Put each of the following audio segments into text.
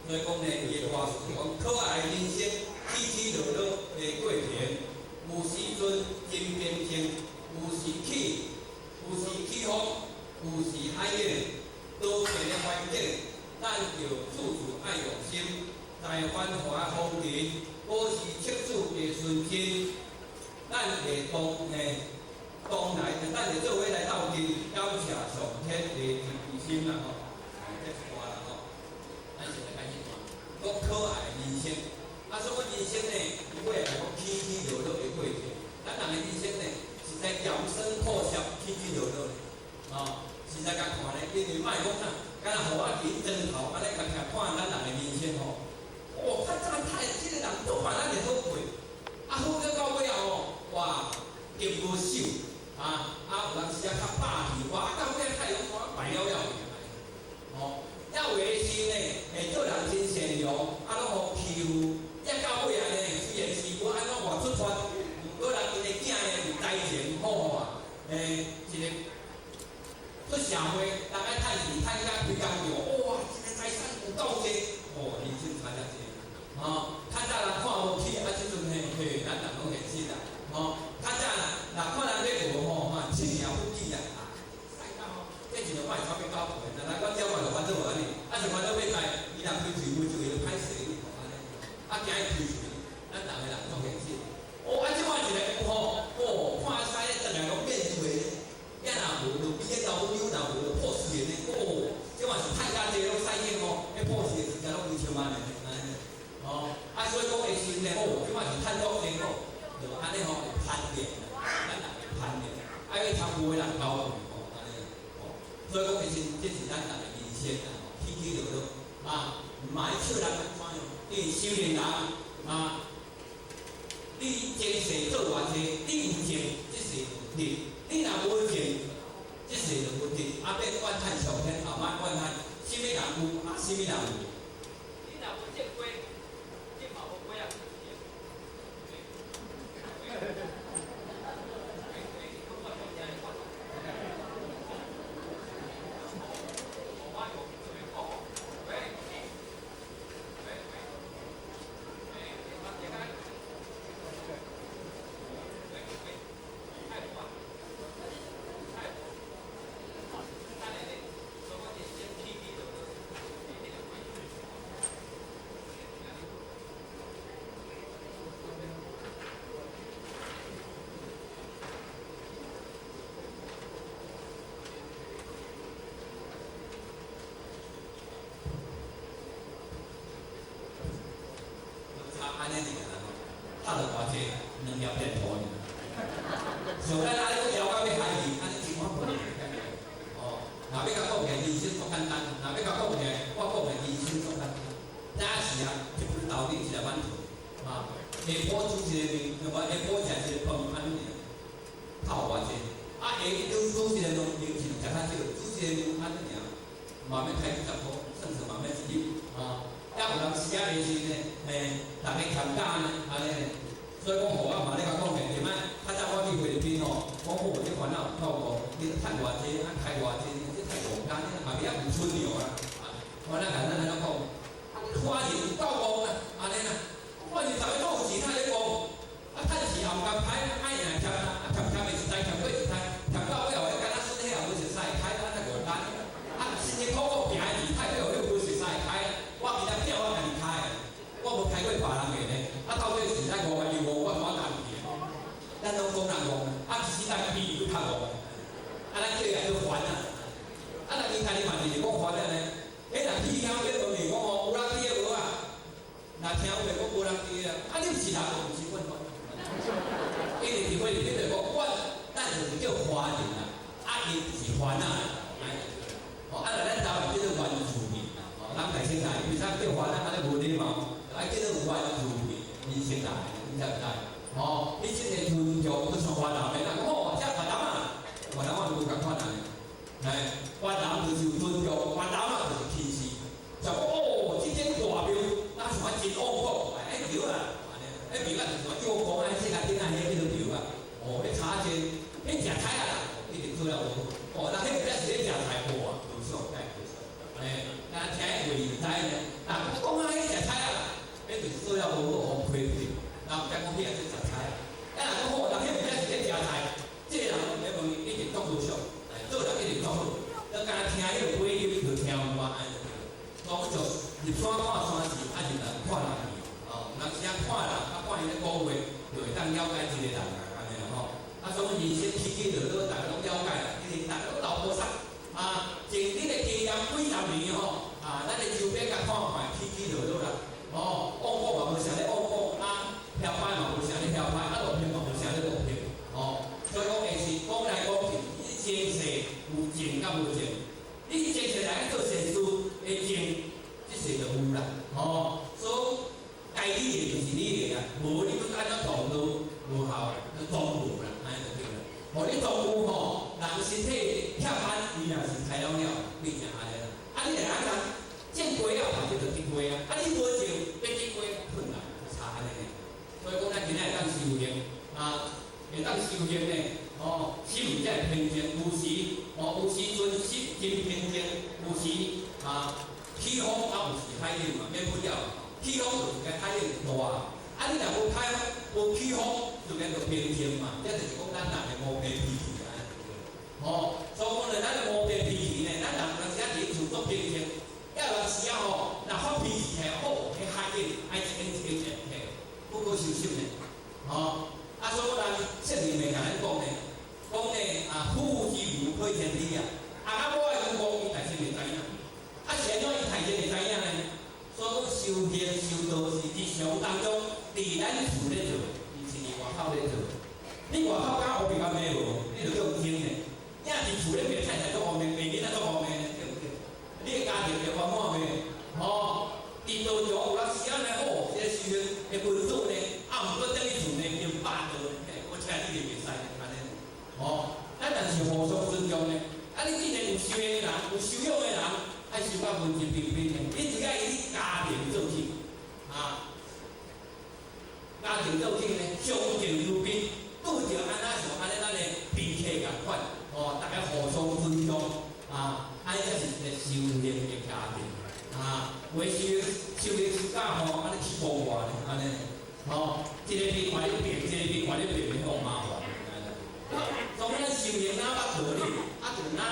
所以講呢，伊的歌詞講可愛人生起起落落的過程，有時陣真平靜，有時起，有時起風，有時海湧，多變的環境，咱著處處愛用心，在繁華風塵，保持赤子的純真，咱會當呢，當來，咱會做伙來鬥陣，感謝上天的慈悲心啦吼，這一段啦吼，咱現在開始看，講可愛人生，啊，所以講人生呢，有尾來講起起落落的過程，咱人的人生呢，實在鹹酸苦澀起起落落的，哦，實在共看咧，因為莫講啥，敢若予我佇床頭按呢徛徛看咱人的人生吼，哦，較早太這個人做伴咱會好過，啊好到到尾後吼，哇，激無手，啊啊有當時啊較霸氣，哇，到尾太陽看敗了了去，吼，抑有的時呢，會做人真善良，啊攏予欺負，抑到尾仔呢，雖然是無按怎外出發，毋過人𪜶的囝呢有才情好好啊，一個出社會，人愛趁錢趁甲開工場，哇，這個財產有夠濟，哦，人生差遮濟，吼，較早人看無起，啊，這陣嘿嘿，咱人攏現實啦，吼，較早若看人咧學吼，哈，笑而不語啊，啊，屎到吼，這一個我會差欲九歲，但來阮了我就煩惱按呢，啊是煩惱欲在，伊若開喙袂就會歹勢吼，按呢，啊驚伊開喙，咱逐个人足現實。哦，啊，這擺一個有吼，哦，看屎轉來攏變做咧，也若無就比彼老母若無就破死的呢，哦，這擺是趁較濟攏使錢吼，彼破死的時間攏幾千萬的，按呢，哦，啊，所以講會心呢，哦，這擺是趁足濟吼，就按呢吼會攀連啦，咱人會攀連，愛去貪有的人交往吼，按呢，哦，所以講會心，這是咱人的人生啦，起起落落，啊，毋愛笑人按怎樣，因為修煉人啊。你前世做偌濟，你有種，這世就有得；你若無種，這世就無得。啊，免怨嘆上天，也莫怨嘆，啥物人有，啊，啥物人無。你若無種瓜，種嘛無瓜仔。喂喂喂，你講我聽聽你講。我用這邊講。喂喂喂，哎，你講這個。喂喂，太無啊，太無，等下咧，所以我人生起起落落，是彼個過程。差按呢爾啦吼，拍了偌濟兩粒電圖爾。上咱按呢閣搖到欲害去，按呢真可憐。哦，若欲共講起來，人生足簡單；若欲共講起來，我講的人生足簡單。早時啊，一本豆奶一个馒頭，啊，下晡煮一個麵，無下晡食一個飯，按呢爾，透偌濟。啊，下晝煮一個飯，零錢食較少，煮一個麵按呢爾，嘛免開幾十箍，算算嘛免一日，啊。抑有當時啊，的時呢，嘿，逐家欠價呢，按呢。所以講，予我嘛咧共講的，對嗎？較早我去菲律賓吼，講哦，這煩惱有夠多，你趁偌濟，啊開偌濟，這太戇簡，你後壁有春苗啊。啊，我咱共咱按怎講？啊，華人有夠戇啊，按呢啦。華人逐个都有錢，哪咧戇？啊，趁錢也毋甘歹，愛贏欠啊，啊欠欠的一代，欠過一代，欠到尾後，敢若孫彼也無熟似開，啊太戇簡。啊，辛辛苦苦拼的錢，太尾後彼無熟似開，我其實囝我家己開的，我無開過別人的呢。啊，到底是咱戇還是戇，我怎擔起？咱攏講人戇，啊，其實咱比伊閣較戇。啊，咱叫伊來做煩啊。啊，若伊家己嘛是講煩啊呢？彼若去遐欲問伊講吼，有人佇个無啊？若聽有袂講無人佇啊？啊，你毋是人，毋是阮。因為佇菲律賓就講，阮咱就是叫華人啊，啊，伊就是番仔。哦，啊，若咱台灣叫做原住民啊，哦，咱台先來，為啥叫番仔？按呢無禮貌，愛叫做原住民，年輕人，你知毋知？哦，你這個尊重，閣像越南的人，哦，這越南啊，越南我就無仝款啊，嘿，越南就是有尊重，越南啊就是歧視，就講哦，這間大廟，哪像啊真惡講，哎對啊，按呢，彼廟啊就是話叫講啊，世界頂啊，彼叫做廟啊，哦，彼炒煎，彼食菜啊，一定做了無，哦，那彼才是咧食菜哇，無爽，太無爽，哎，咱聽話就知呢，啊，講啊，看山勢，啊是人看人去，哦，有當時啊看人，啊看伊咧講話，就會當了解一個人啊，按呢吼。啊，所以人生起起落落，大家攏了解啦，因為大家攏老菩薩啊，從恁的經驗幾十年吼，啊，咱的周邊共看看起起落落啦，哦，往講嘛無啥咧往講，啊，囂歹嘛無啥咧囂歹，啊，落偏嘛無啥咧落偏，哦，所以講會是講來講去，你前世有種佮無種，你前世來做善事會種，這世就有啦，哦，所以該你的就是你的啊，無你閣按怎撞都無效，就撞無啦，按呢就對啦。哦，你撞有吼，人身體欠安，伊若是開了了，變成按呢啦。啊，你若按怎種過了，嘛，就得過啊。啊，你無種，欲得過困難，差按呢。所以講，咱今仔會當修行啊，會當修行呢，哦，心毋才會平靜。有時哦，有時陣心真平靜，有時啊起風啊，有時海浪嘛，免不了。起風就是個海浪大，啊，你若無海無起風，自然就平靜嘛。這就是講咱人的毛病脾氣啊。哦，所以講呢，咱的毛病脾氣呢，咱人有當時啊佇厝足平靜，抑有當時啊吼，若發脾氣起來，哦，彼海浪愛一間一間一起，不過收拾呢。哦，啊，所以咱聖人會共咱講呢，講呢啊，夫之謀窺天理啊，啊，翁仔某的功夫，伊大先會知影。啊，是按怎伊大先會知影呢？所以講修行修道是日常當中，佇咱厝咧做，毋是佇外口咧做。你外口敢烏白共罵無？你就叫有精呢。你若佇厝咧罵太太做烏罵，罵囡仔做烏罵，對毋對？你的家庭會圓滿袂？哦，佇道場有當時仔呢，哦，這個修行的君子呢，啊，毋過轉去厝呢，用霸道呢，嘿，我請你就袂使按呢。哦，咱若是互相尊重呢，啊，你既然有修行的人，有修養的人，愛修到文質彬彬的，你只愛以家庭做起，啊，家庭做起呢，相敬如賓，拄著按怎像按呢咱的賓客仝款，哦，大家互相尊重，啊，按呢才是一個修行的家庭，啊，有的修修行修到吼，按呢起無外呢，按呢，吼，一个面看你變，一個面看你變，好麻煩。所以咱修行哪捌道理，啊，就哪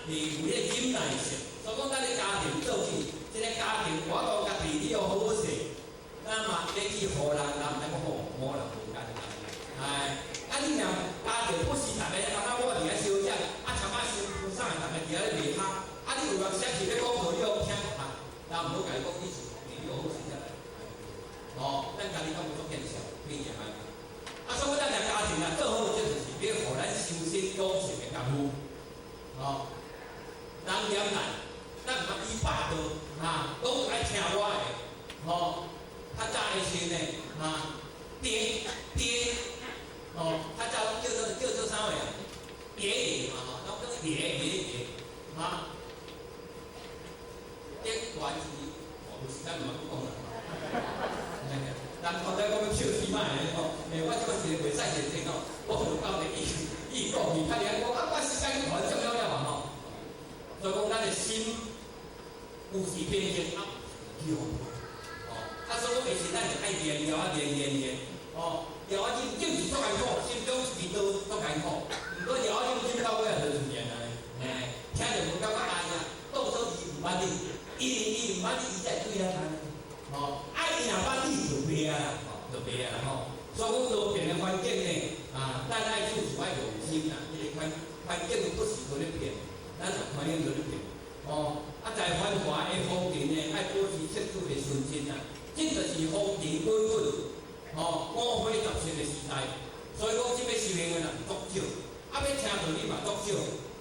會有彼個忍耐性。所以講，咱的家庭做起，這個家庭我講家己你要好好勢，咱嘛欲去予人，人毋知講好，無人無簡單。哎，啊你若家庭不是逐个，感覺我佇遐小食，啊參仔辛苦啥，逐个佇遐咧罵他，啊你有當時去欲講道理，聽啊，人毋好共你講你是你要好勢才來。哦，咱家己敢有足見笑，變成按呢。啊，所以咱若家庭若做好，這就是欲予咱修身養性的功夫。哦，人嫌難，咱毋通以霸道，哈，攏愛聽我的，吼。較早的時呢，哈，爹爹，哦，較早叫做啥物啊？爺爺嘛吼，攏叫爺爺爺，哈。這關係，哦，有時間毋通講啦。人剛才講欲笑死歹的吼，欸，我這擺是袂使認真吼，我有夠的意意講去，較爾講啊，我時間去互咱佔了了嘛吼。所以講，咱的心有時平靜啊，叫哦，啊，所以講，其實咱是愛練，了啊練練練，哦，了啊忍忍是足艱苦，心中一支刀足艱苦，毋過了啊忍忍到尾啊，就自然啊，嘿，聽著無感覺哎呀，當做伊毋捌你，伊伊毋捌你，伊才會對咱按呢，吼，啊，伊若捌你就袂啊啦，吼，就袂啊啦吼。所以講多變的環境呢，啊，咱愛處處愛用心啦，這個環環境不時佇咧變，咱也環境佇咧變，哦，啊，在繁華的風塵呢，愛保持徹底的純真啊，這就是風塵滾滾，哦，五花雜色的時代。所以講，這欲修行的人足少，啊，欲聽道理嘛足少，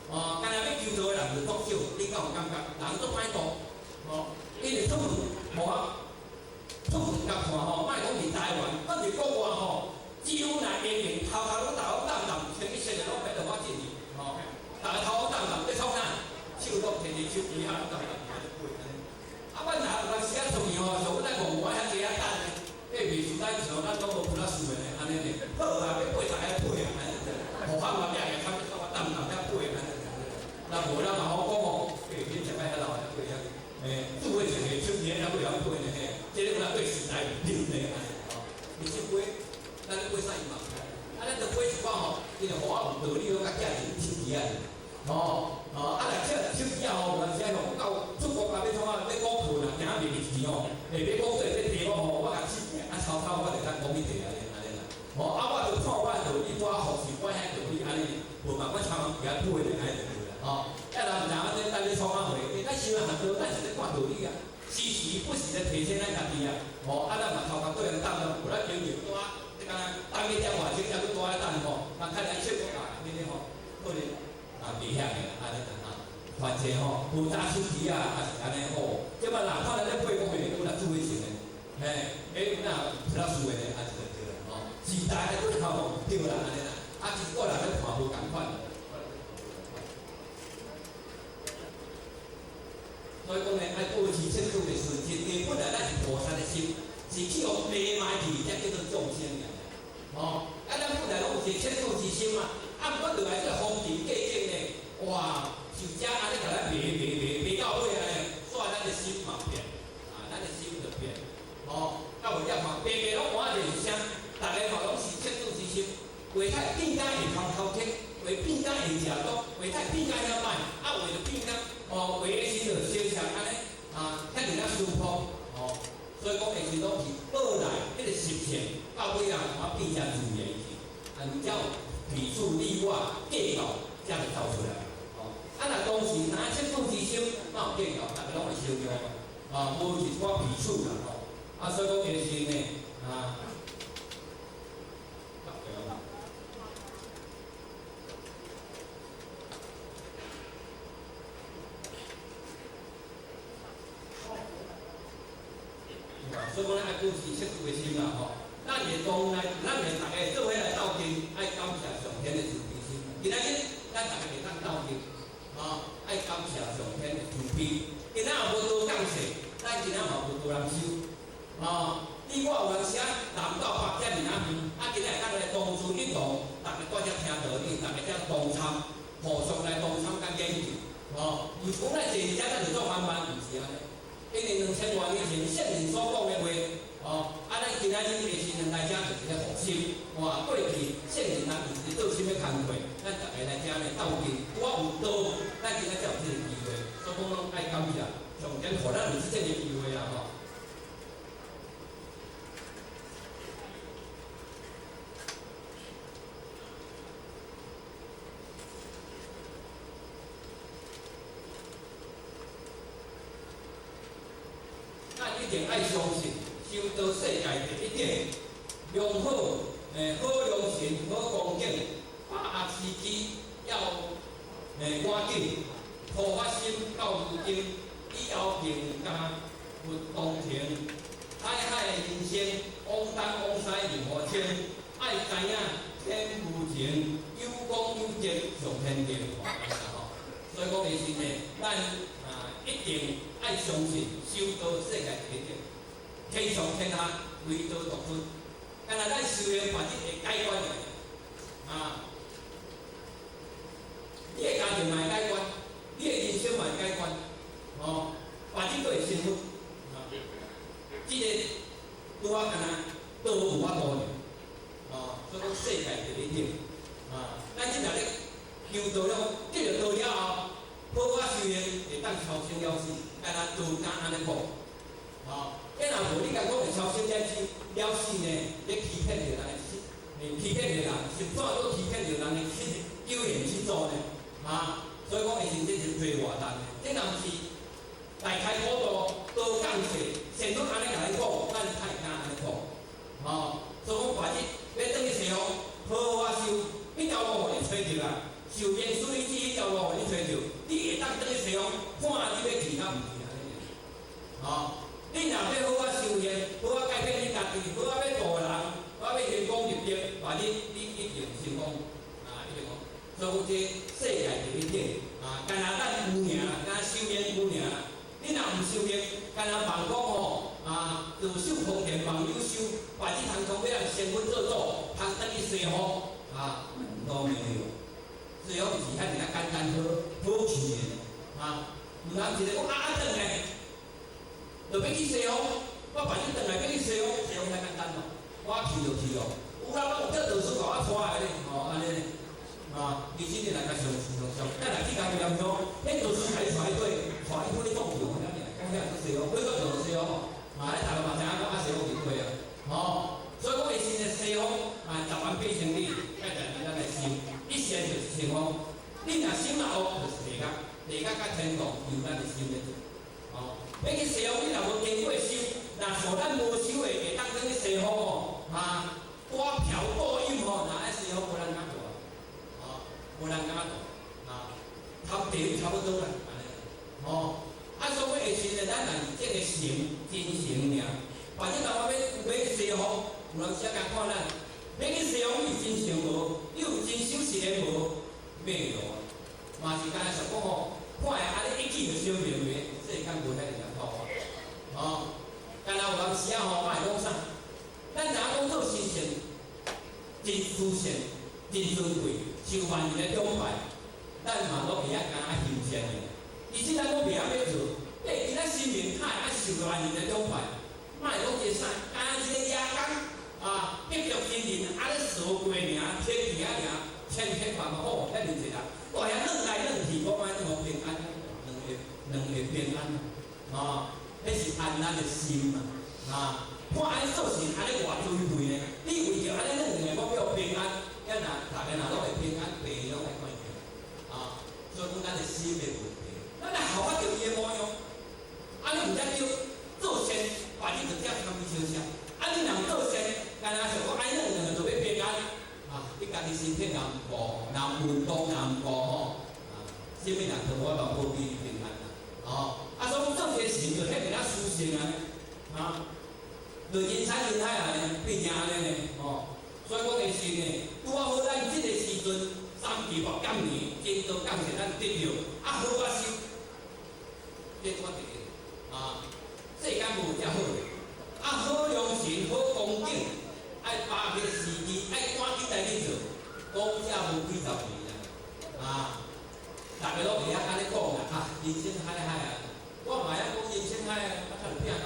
哦，干焦欲求道的人就足少，你敢有感覺？人足歹度，哦，因為出門無啊，出門共看吼，莫講佇台灣，講佇國外吼，只有若閒閒頭殼攏逐個攏澹澹，穿去色的攏變做我進去，吼，逐个頭攏澹澹，欲創啥？手攏提佇手機仔攏澹澹，佇咧背按呢。啊，阮若有當時啊出去吼，像阮在戇我遐濟遐等呢，欸，袂輸咱像咱攏無普拉數的呢，按呢呢，好啊，欲背逐个背啊，按呢，予較外壁個較較澹澹遐背按呢。若無咱嘛好講吼，欸，恁食擺遐老遐背遐，欸，智慧型的手機遐會曉背呢嘿，這個敢若對時代有呢按呢吼。其實背，咱咧背啥伊嘛毋知，啊，咱著背一寡吼，伊就予我有道理，我較寄佇手機仔。吼哦，啊，若手手機仔吼，有當時吼到出國啊，欲創啊，欲講課啦，驚袂入錢吼，下欲講這個題目吼，我共試啊抄抄，我就通講彼個按呢按呢啦。吼，啊，我就看我的道理，我服侍我遐道理按呢，無嘛我參其他配的按呢就對啦。吼，啊人毋知影這咱咧創啥貨，咱想很多，咱是咧看道理啊，時時不時咧提醒咱家己啊。吼，啊，咱嘛頭殼對人當無咱經驗拄啊，這敢若等一點外鐘才閣拄咧等吼，人較來笑講啊，安尼吼，可能啊袂曉的按呢啦哈。反正吼，無揸手機啊，也是按呢吼。這擺若看咱咧配講的，有若注意性的，嘿，欸，有若比較輸的，也是對啦吼。時代的對頭對啦，按呢啦，啊，只不過人咧看無仝款。所以講呢，愛保持切主的純真，因為本來咱是菩薩的心，是去予迷迷去，才叫做眾生爾。吼，啊，咱本來攏有一個切主之心嘛，啊，毋過落來這個風塵過境呢，哇！就遮按呢共咱迷迷迷迷到尾按呢，煞咱的心嘛變，啊，咱的心就變，吼，到尾才看，白白攏換一個是啥？逐个嘛攏是切主之心，話較變甲會通偷聽，話變甲會食毒，話較變甲遐歹，啊，話就變甲，哦，話的時陣小聲按呢，啊，遐爾仔舒服，吼，所以講下時攏是報來彼個習性，到尾啊，我變成自然去，啊，才有彼此你我計較，才會走出來。啊！若當時若切主之心，哪有計較？逐个攏會相讓啊，無一寡彼此啦吼。啊，所以講下時呢，啊，所以講咱愛保持切主的心啦吼。咱會當來，咱會逐个做伙來鬥陣，愛感謝上天的慈悲心。今仔日咱逐个會當鬥陣。啊！愛感謝上天的慈悲。今仔也無道降世，咱今仔嘛無道人修。啊！你我有人寫南到北遮爾仔遠，啊！今仔會當來同處一同，逐个蹛遮聽道理，逐个遮同參，互相來同參佮研究。哦，毋是講咱坐佇遮咱就做慢慢，毋是按呢。因為2000多年前聖人所講的話，哦，啊，咱今仔日的時陣來遮就是咧復習。哇，過去聖人啊，有一個做啥物工課，咱逐个來遮呢鬥陣，拄仔有道，咱今仔才有這個機會，所以講攏愛感謝上天，予咱有這個機會啊吼。咱一定愛相信，修道世界第一等，良好，好良心，好光景，把握時機，要趕緊，菩發心到如今，以後更加佛同情，海海人生，往東往西任何清，愛知影天無情，有功有德上天庭，吼。所以講的是呢，咱啊一定愛相信修道世界第一等，天上天下唯道獨尊。敢若咱修煉別日會改觀的，啊，你的家庭嘛會改觀，你的人生嘛會改觀，哦，別日閣會成佛，啊，這個拄仔敢若道有法度爾，哦，所以講世界第一等，啊，咱這若咧求道了，得著道了後，好好修煉會當超生了死，敢若道家按呢講，哦，彼若無你共講會超生了死了死呢？咧欺騙著人的心，欺騙著人，是怎閣欺騙著人的七九賢七祖呢？啊，所以講的時這是最偌難的，這若毋是大開普度，道降世，仙女按呢共你講，咱才會敢按呢講，哦，所以講別日欲轉去西方，好好修，彼條路予你揣著啊，受緣處理這條路予你揣著，你會當轉去西方，看你欲去抑毋去按呢爾，哦。你若欲好好修煉，好好改變你家己，好好欲度人，好好欲成功入定，別日你一定成功，啊，一定講。所以講這世界第一等，啊，敢若咱有爾，敢若修煉有爾。你若毋修煉，敢若妄講吼，啊，自守空田妄有修，別日通通欲人成佛做祖，通轉去西方，啊，都沒有。西方毋是遐爾仔簡單好好去的，啊，毋通一個講啊啊轉來。就欲去西方，我別日轉來欲去西方，西方較簡單咯，我去就去咯。有人攏有叫導師共我帶的咧，吼，按呢，啊，其實你來較相相相，咱若去家己念想，彼導師共你帶去佗，帶你去咧創業，遐爾，講遐去西方，彼個就是西方，啊，你逐个嘛知影講啊，西方真濟啊，吼，所以講伊是西方啊，10萬八千里，愛在咱的心，一線就是清風。你若心若惡，就是地獄，地獄佮天堂由咱的心咧做。哦，欲去西方，你若無經過修，若像咱無修的，會當轉去西方吼，啊，掛嫖賭飲吼，若愛西方無人敢做，哦，無人敢做，啊，差地獄差不多啦，按呢，吼。啊，所以下時呢，咱若是這个誠真誠爾，反正當我欲欲去西方，有人寫共看咱，欲去西方你有真誠無？你有真修實的無？迷路啊！嘛是敢若想講吼，看會按呢一記就相明的，世間無遐爾仔透啊！哦，敢若有當時仔吼，我會講啥？咱知影講做神聖、真殊勝、真尊貴，受萬人的崇拜，咱嘛攏會曉敢若行善的。其實咱攏袂曉欲做，欸，今仔神明較會愛受萬人的崇拜，莫講這啥，敢若一個爺公啊，得著神人，啊咧趖過爾，天氣啊爾，千千萬萬好，遐爾濟人，大遐轉來轉去，講按呢予平安，兩个兩个平安啊，彼是安咱的心啊，啊，看按呢做事按呢偌尊貴呢？你為著按呢轉兩个講叫平安，遐若逐个若攏會平安，病攏會看見啊，所以講咱的心的問題，咱來效法著伊的模樣，啊你毋才對，做善，別人就才參伊相像，啊你若毋做善，敢若想講按呢轉兩个就欲平安，啊，你家己身體若毋顧，若毋運動，若毋顧吼，啊，啥物人都無法度保庇你平安啦，哦，啊，所以做一个神就遐爾仔殊勝按呢，啊，就人山人海按呢，變成按呢呢，吼，所以講的是呢，拄仔好咱這个時陣三期縛減年，真道降世咱得著，啊好啊修，這我第一，啊，世間無遮好的，啊好良心，好恭敬，愛把握時機，愛趕緊來去做，講這無幾十年啦，啊，逐个攏會曉按呢講啦，啊，人生海海啊，我嘛會曉講人生海啊，啊，較有拼干，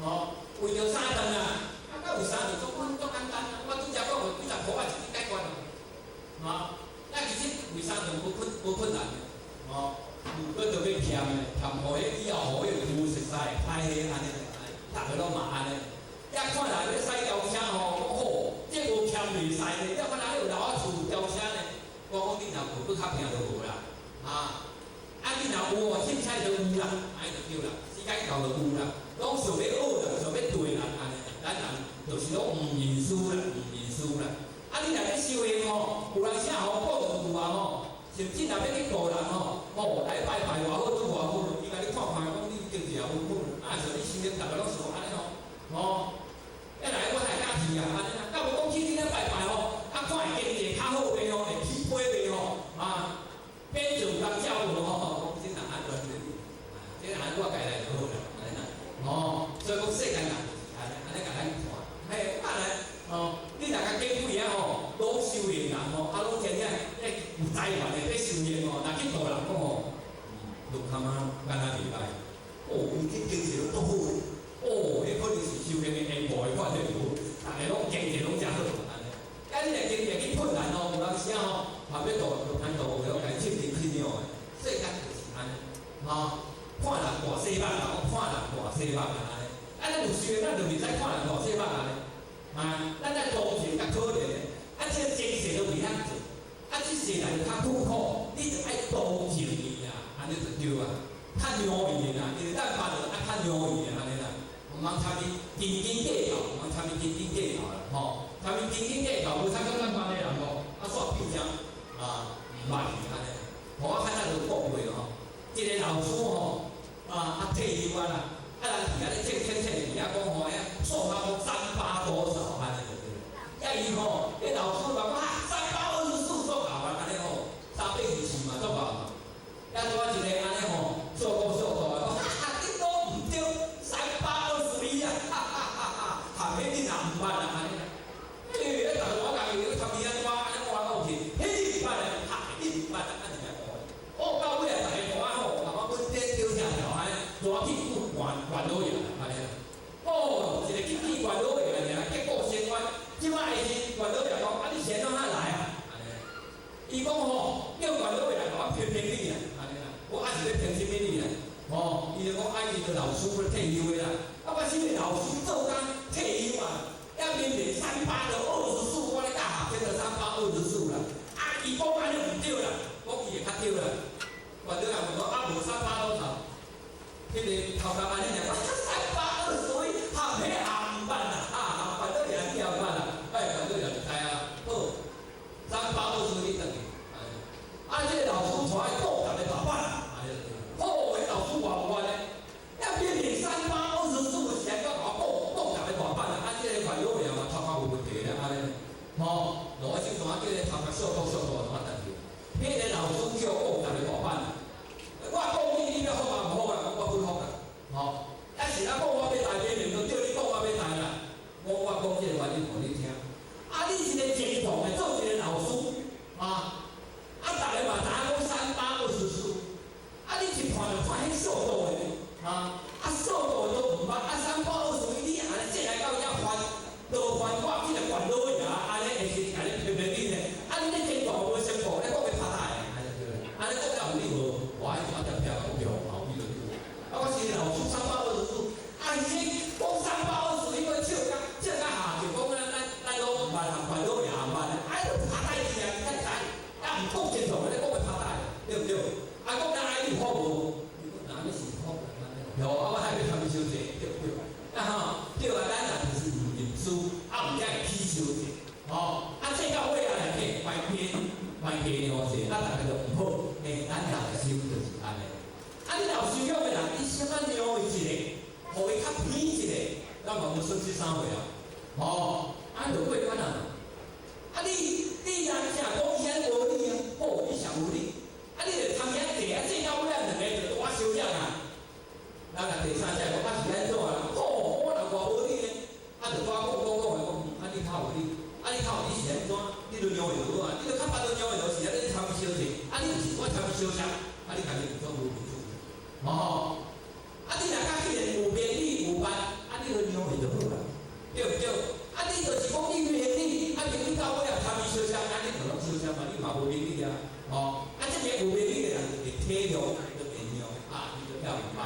吼，為著三頓啊，啊，到有三頓足足簡單啊，我拄才講的幾十箍仔一日解決啊，吼，啊，其實為三頓無困無困難的，吼，毋過著欲儉的，儉予彼以後予彼個有熟似歹彼按呢，逐个攏嘛按呢。一看人咧駛轎車吼，講吼，這無儉袂使呢，你看人有老仔厝轎車呢，我講你若無，閣較拼就無啦，啊，啊你若有哦，凊彩就有啦，按呢就對啦，時間到就有啦，攏想欲學啦，想欲對啦，按呢，咱人就是攏毋認輸啦，毋認輸啦。啊，你若欲修行吼，有人寫吼講一句話吼，甚至若欲去度人吼，吼來拜拜偌好，拄偌好，伊共你看看講你經濟也無好，啊，像你修行逐个攏想按呢吼，吼，一來我才會敢去啊，按呢啦，甲無講去恁咧拜拜吼，啊看會經濟較好袂吼，會起飛袂吼，啊，變做有人照顧吼，講這若安全的，啊，這按我家來就好啦，按呢啦，吼，所以講世間人就是按呢，按呢共咱看，嘿，按呢，吼，你若共假鬼啊吼，攏修行人吼，啊攏真正有才華的欲修行吼，若去度人講吼，就感覺敢若袂歹，哦，伊這經濟攏足好的，哦，彼可能是修行的緣故的款的無，逐个攏經濟攏誠好，按呢。啊，你若經濟去困難吼，有當時啊吼，啊欲度就歹度，有共凊面凊樣的，世間就是按呢，吼，看人大細目啦，講看人大細目按呢，啊，咱有修行，咱就袂使看人大細目按呢，啊，咱愛同情佮可憐的，啊，這個前世都袂曉做，啊，這世人較苦苦，你就愛同情伊啦，按呢就對啊，較讓伊的啦，因為咱別就愛較讓伊的按呢啦，毋通參伊斤斤計較，毋通參伊斤斤計較啦，吼，參伊斤斤計較，無參咱別的人吼，啊，煞變成啊毋捌去按呢。我較早就講過吼，一個老師吼，啊啊退休啊啦，啊人佇遐咧切切切佇遐講吼，遐數學講三八多少按呢就對。啊伊吼，彼老師講啊三八二十四足𠢕啊，按呢吼，三八二四嘛足𠢕嘛。啊拄仔一個按呢吼，數講數大講，哈哈，你講毋對，三八二十一啊，哈哈哈哈，哈，彼你若毋捌啊按呢。欸，啊，逐个我家己咧參伊安怎按呢我講去，彼你毋捌啊，哈，你毋捌啊，按呢講。哦，到尾啊，逐个看吼，共我阮咧叫聽條按呢，帶去見元元老爺按呢。哦，一個去見元老爺爾，結果生冤，這擺是元老爺講，啊，你是按怎來啊？按呢，伊講吼，叫元老爺來共我評評理啊，按呢啦，我還是欲評啥物理啊？吼，伊就講啊，伊就老師退休的啦，啊，我啥物人八就24，我咧教學生就三八二十四啦。啊，伊講按呢毋對啦，講伊會較對啦。反正人講啊，無三八多少？彼個頭殼按呢爾，三八二十一，含彼也毋捌啦，啊，反正也你也毋捌啦，哎，反正也就知啊。好，三八二十一等於，啊，這個老師帶來顧逐个大板啦，好，彼老師偌有法咧？啊，明明三八二十四是按怎共我顧顧逐个大板啊？啊，這個煩惱命嘛，頭殼有問題咧，按呢，吼，落去手段叫個頭殼小毒小毒，怎啊代志？彼個老師叫顧逐个大板啊！我講你，你欲服啊？毋服啊？我不服啊！吼，啊是啊，講我欲代，明明都叫你講我欲代啦。我講這個原因予你聽。啊，你一個正統的做一個老師，啊，啊，逐个嘛知影講三八二十四，啊，你一看就看彼數獨的，啊，啊數獨的都毋捌，啊三八二十一，你按呢這來到遐翻，倒翻我這個煩惱呀，按呢會是共你批評你呢？啊，你咧正統無先報，你講欲拍打的，按呢對啦，按呢講了有理無？我愛怎才票股票後邊就對。啊，我是老師三八二十四，啊，伊講三八二十一，我笑甲笑甲下，就講咱咱咱攏毋捌，含煩惱也毋捌，啊，就拍代志啊，你才知，啊，毋講清楚，你講欲拍打，對毋對？啊，講咱愛你好無？哪物是好？有啊，我還欲參伊相爭，對毋對？啊吼，對啊，咱若就是毋認輸，啊毋才會起相爭，吼，啊，這到尾啊來計，歹偏歹加偌濟，啊，逐个就毋好，欸，咱人的心就是按呢。啊，你若有修養的人，你先仔讓伊一下，予伊較偏一下，咱嘛無損失啥貨啊？吼，啊，就過關啊。啊，你若正講伊按呢無理啊，好，你上有理。啊，你就通遐坐啊，坐到尾啊，兩個就大相爭啊。咱若第三者講啊是按怎啊？好，我若偌無理呢？啊，就拄仔講講講的講，啊你較有理，啊你較有理是按怎？你就讓伊就好啊，你就較巴就讓伊就是啊，你參伊相爭，啊你毋是我參伊相爭，啊你家己就做無民主。哦，啊你若較既然有明理有辦，啊你就讓伊就好啦，對毋對？啊你就是講你明理，啊明理到尾啊參伊相爭，啊你就攏相爭嘛，你嘛無明理啊，吼，啊這個有明理的人就會體諒，就會讓，啊，伊就較有辦。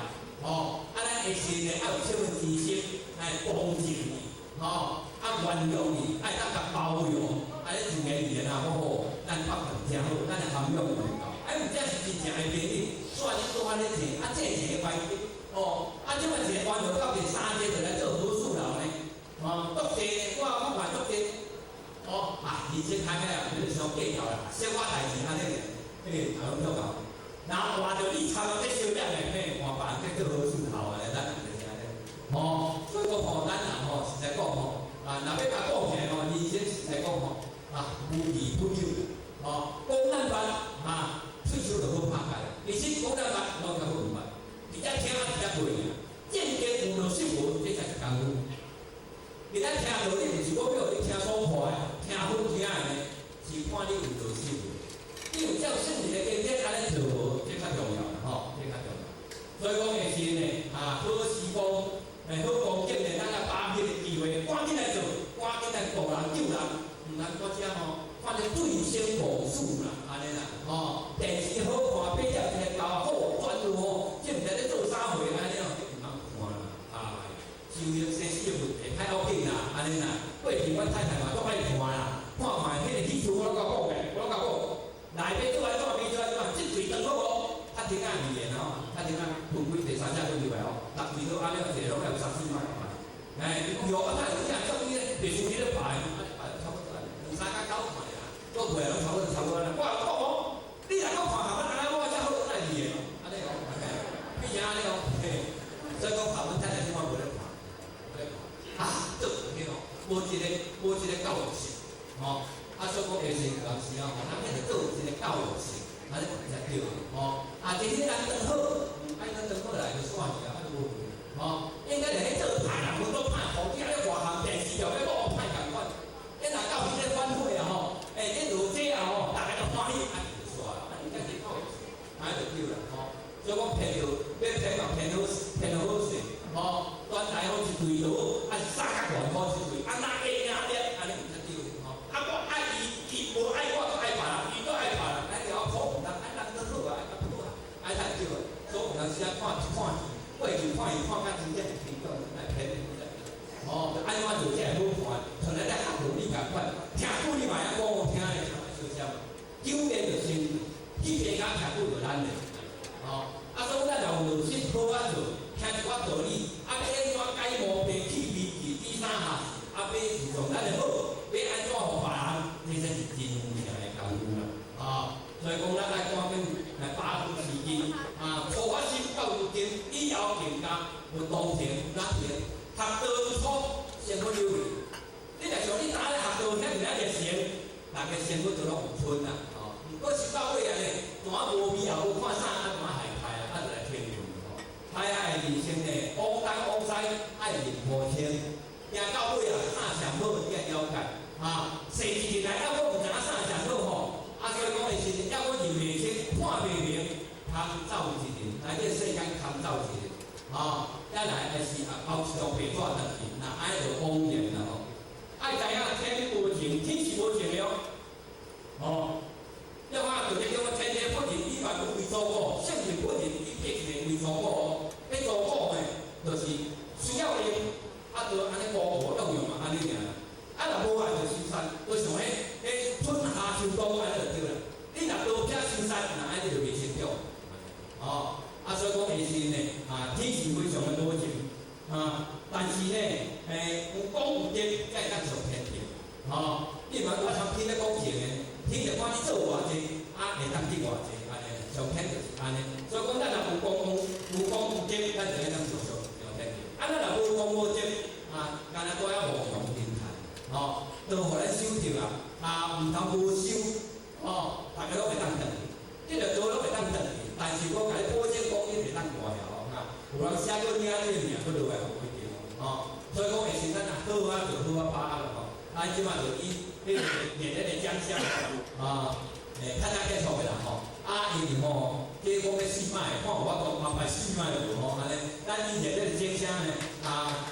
吼，啊，咱下先呢，愛有啥物知識來幫助伊，吼，啊原諒伊，愛當共包容，啊，你自然而然啊，好好，咱北人誠好，咱的涵養就夠。啊，毋這是真正的朋友，煞你拄按呢坐，啊，這一個環境，哦，啊，這擺一個彎路到第三個就來做好事佬呢，哦，足濟呢，我嘛足濟，哦，啊，而且開開啊，你就傷計較啦，小可代誌按呢爾，嘿，也攏足夠。然後換著你參這小點的，嘿，換別人去做好事頭的，咱人就是按呢。吼，所以講吼，咱人吼實在講吼，啊，若欲共講起來吼，人生實在講吼，啊，無奇不有，吼，講咱捌，啊，喙鬚就好拍開，其實講咱捌，攏較好毋捌，直接聽直接背爾，正經有落實無，這才是功夫。你咱聽道理，毋是講叫你聽爽快，聽好聽的呢，是看你有落實無。你有照聖人的經典按呢做無，這較重要啦，吼，這較重要。所以講下時呢，啊，好時光，好光景呢，咱來把握彼个機會，趕緊來做，趕緊來度人救人，毋通拄遮吼，看咧對生無死啦，按呢啦，吼，電視好看，8點一個到好專注吼，這毋知咧做啥貨按呢哦，這毋通看啦，哎，就業生死的問題太要緊啦，按呢啦，過去阮太太嘛足愛看啦，看看彼個戲出我攏共講的，我攏共講。來欲做按怎，欲做按怎，這隊長好無？較停仔二個吼，較停仔分開第三者分入來吼，逐隊都按呢一個攏有三四擺。哎，伊講喲，啊，哪會有這做伊咧，袂輸你咧排，啊，排差不多，兩三工九看爾，過過來攏差不多差不多啦。我講哦，你若閣看下，按呢我才好愛二個，按呢哦，變成按呢哦，嘿，所以講台灣太太這擺無咧看，無咧看，啊，做啥物哦？無一個教育性，吼。啊，所以講下時有當時啊，吼，咱變做有一個教育性，按呢才對吼。啊，今日人當好，愛咱當好來就煞去啊，啊無吼。應該是彼做歹人，阮都歹，互你按呢外行電視劇欲講歹仝款。你若到彼個晚會啊吼，欸，這落這啊吼，逐个都歡喜，啊就煞啦，啊應該是教育性，按呢就對啦，吼。所以講編導欲編嘛編好編好勢，吼，端台好一隊就好，啊是三角形好一隊，啊哪會贏咧，按呢才對吼。啊，我愛伊，伊無愛我，閣愛別人，伊閣愛別人，咱就要苦毋通，啊人都好啊，愛較好啊，按呢才對。所以有當時啊看看戲，過去看伊看較真正會聽講，來編的才對。哦，按怎做才會好看？從來咧學道理。清，行到尾啊，啥上好，你愛了解啊。生一日來，猶閣毋知影啥上好吼。啊，所以講的是，猶閣認袂清、看袂明，空走一日，來這世間空走一日，吼，再來還是後一張白紙轉去，若愛就枉然啦吼。愛知影天無情，天是無情的哦，哦。你看，就這種天地不仁，以萬物為刍狗；聖人不仁，以百姓為刍狗哦。彼刍狗呢，就是需要用，啊，就按呢孤苦動用嘛，按呢爾啦。啊，若無愛就收山，就像彼春夏秋冬按呢就對啦。你若刀劈收山，若按呢就袂成長。哦，啊，所以講下是呢，啊，天是非常的無情，啊，但是呢，有功有德才會當上天庭。哦，你毋通我像天咧講情的，天就看你做偌濟，啊，會當得偌濟，按呢，上天就是按呢。所以講，咱若有功有功有德，咱就會當上天庭。啊，咱若無功無德，啊，敢若拄遐無用天壇，吼，都予咱收著啊，啊，毋通無收，吼，逐个攏會當轉去，這個刀攏會當轉去，但是我共你保證講，你袂當掛了吼，啊，有人寫過名，你的名閣落來無一定吼，所以講會時咱若好啊，就好啊，把握吼。啊，這馬就以彼個熱烈的掌聲啊，較早結束的啦吼。啊，因為吼，這講欲四擺，看有法度安排四擺無吼，按呢，咱以熱烈的掌聲呢，啊，